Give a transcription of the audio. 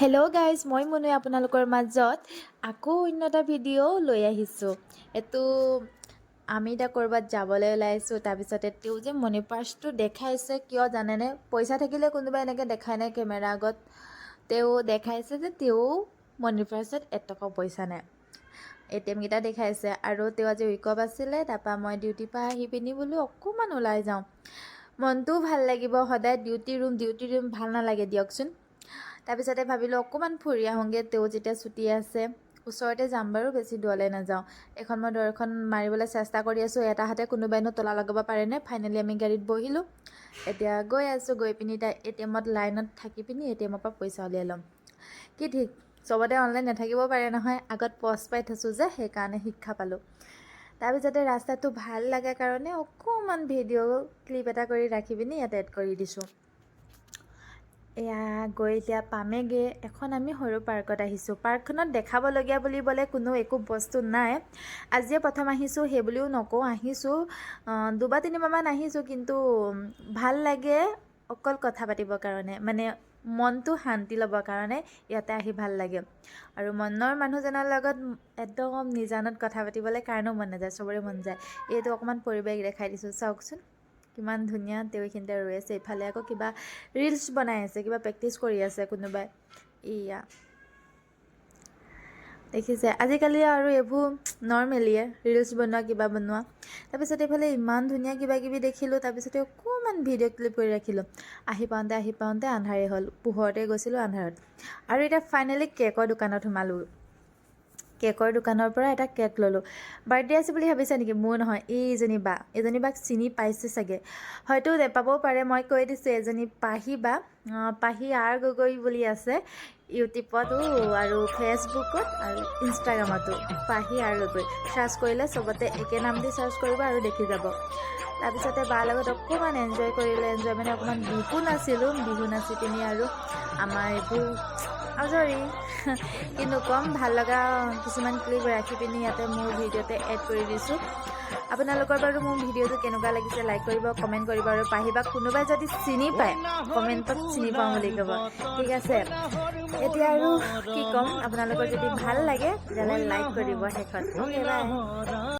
Hello' guys, মই মুনুৱে আপোনালোকৰ মাজত আকৌ অন্য এটা ভিডিঅ' লৈ আহিছোঁ। এইটো আমি এতিয়া ক'ৰবাত যাবলৈ ওলাইছোঁ। তাৰপিছতে তেওঁ যে মানি পাৰ্চটো দেখাইছে কিয় জানেনে? পইচা থাকিলে কোনোবাই এনেকৈ দেখায় নাই কেমেৰা আগত? তেওঁ দেখাইছে যে তেওঁ মানি পাৰ্চত এটকাও পইচা নাই, এটিএমকেইটা দেখাইছে। আৰু তেওঁ আজি উইক অফ আছিলে। তাৰপৰা মই ডিউটিৰ পৰা আহি পিনি বোলো অকণমান ওলাই যাওঁ, মনটোও ভাল লাগিব। সদায় ডিউটি ৰুম, ডিউটি ৰুম ভাল নালাগে দিয়কচোন। তাৰপিছতে ভাবিলোঁ অকণমান ফুৰি আহোঁগৈ। তেওঁ যেতিয়া ছুটি আছে, ওচৰতে যাম বাৰু, বেছি দূৰলৈ নাযাওঁ। এইখন মই দৰ্খন মাৰিবলৈ চেষ্টা কৰি আছোঁ, এটা হাতে কোনোবাইনো তলা লগাব পাৰেনে? ফাইনেলি আমি গাড়ীত বহিলোঁ, এতিয়া গৈ আছোঁ। গৈ পিনি তাই এটিএমত লাইনত থাকি পিনি এটিএমৰ পৰা পইচা উলিয়াই ল'ম। কি ঠিক, চবতে অনলাইন নাথাকিব পাৰে নহয়। আগত পজ পাই থৈছোঁ যে, সেইকাৰণে শিক্ষা পালোঁ। তাৰপিছতে ৰাস্তাটো ভাল লাগে কাৰণে অকণমান ভিডিঅ' ক্লিপ এটা কৰি ৰাখি পিনি ইয়াত এড কৰি দিছোঁ। এয়া গৈ এতিয়া পামেগৈ। এখন আমি সৰু পাৰ্কত আহিছোঁ। পাৰ্কখনত দেখাবলগীয়া বুলিবলৈ কোনো একো বস্তু নাই। আজিয়ে প্ৰথম আহিছোঁ সেইবুলিও নকওঁ, আহিছোঁ, দুবাৰ তিনিবাৰমান আহিছোঁ। কিন্তু ভাল লাগে অকল কথা পাতিবৰ কাৰণে, মানে মনটো শান্তি ল'বৰ কাৰণে ইয়াতে আহি ভাল লাগে। আৰু মনৰ মানুহজনৰ লগত একদম নিজানত কথা পাতিবলৈ কাৰণেও মন নাযায়? চবৰে মন যায়। এইটো অকণমান পৰিৱেশ দেখাই দিছোঁ, চাওকচোন কিমান ধুনীয়া। তেওঁ এইখিনিতে ৰৈ আছে, ইফালে আকৌ কিবা ৰিলচ বনাই আছে, কিবা প্ৰেক্টিচ কৰি আছে কোনোবাই। ইয়া দেখিছে, আজিকালি আৰু এইবোৰ নৰ্মেলিয়ে ৰিলচ বনোৱা, কিবা বনোৱা। তাৰপিছত এইফালে ইমান ধুনীয়া কিবা কিবি দেখিলোঁ। তাৰপিছতে অকণমান ভিডিঅ' ক্লিপ কৰি ৰাখিলোঁ। আহি পাওঁতে আহি পাওঁতে আন্ধাৰেই হ'ল, পোহৰতে গৈছিলোঁ, আন্ধাৰত। আৰু এতিয়া ফাইনেলি কেকৰ দোকানত সোমালোঁ। কেকৰ দোকানৰ পৰা এটা কেক ল'লোঁ। বাৰ্থডে আছে বুলি ভাবিছে নেকি? মোৰ নহয়, এইজনী বা। এইজনী বাক চিনি পাইছে চাগে, হয়তো নেপাবও পাৰে। মই কৈ দিছোঁ, এজনী পাহি বা, পাহি আৰ গগৈ বুলি আছে ইউটিউবতো আৰু ফেচবুকত আৰু ইনষ্টাগ্ৰামতো। পাহি আৰ গগৈ চাৰ্চ কৰিলে চবতে একে নাম দি চাৰ্চ কৰিব আৰু দেখি যাব। তাৰপিছতে বাৰ লগত অকণমান এনজয় কৰিলোঁ। এনজয় মানে অকণমান বিহু নাচিলোঁ। বিহু নাচি পিনি আৰু আমাৰ এইবোৰ আজৰি। কিন্তু কম ভাল লগা কিছুমান ক্লিপ ৰাখি পিনি ইয়াতে মোৰ ভিডিঅ'তে এড কৰি দিছোঁ। আপোনালোকৰ বাৰু মোৰ ভিডিঅ'টো কেনেকুৱা লাগিছে লাইক কৰিব, কমেণ্ট কৰিব আৰু পাহিবাক কোনোবাই যদি চিনি পায়, কমেণ্টত চিনি পাওঁ বুলি ক'ব। ঠিক আছে, এতিয়া আৰু কি ক'ম? আপোনালোকৰ যদি ভাল লাগে তেতিয়াহ'লে লাইক কৰিব। শেষত অ'কে, বাই।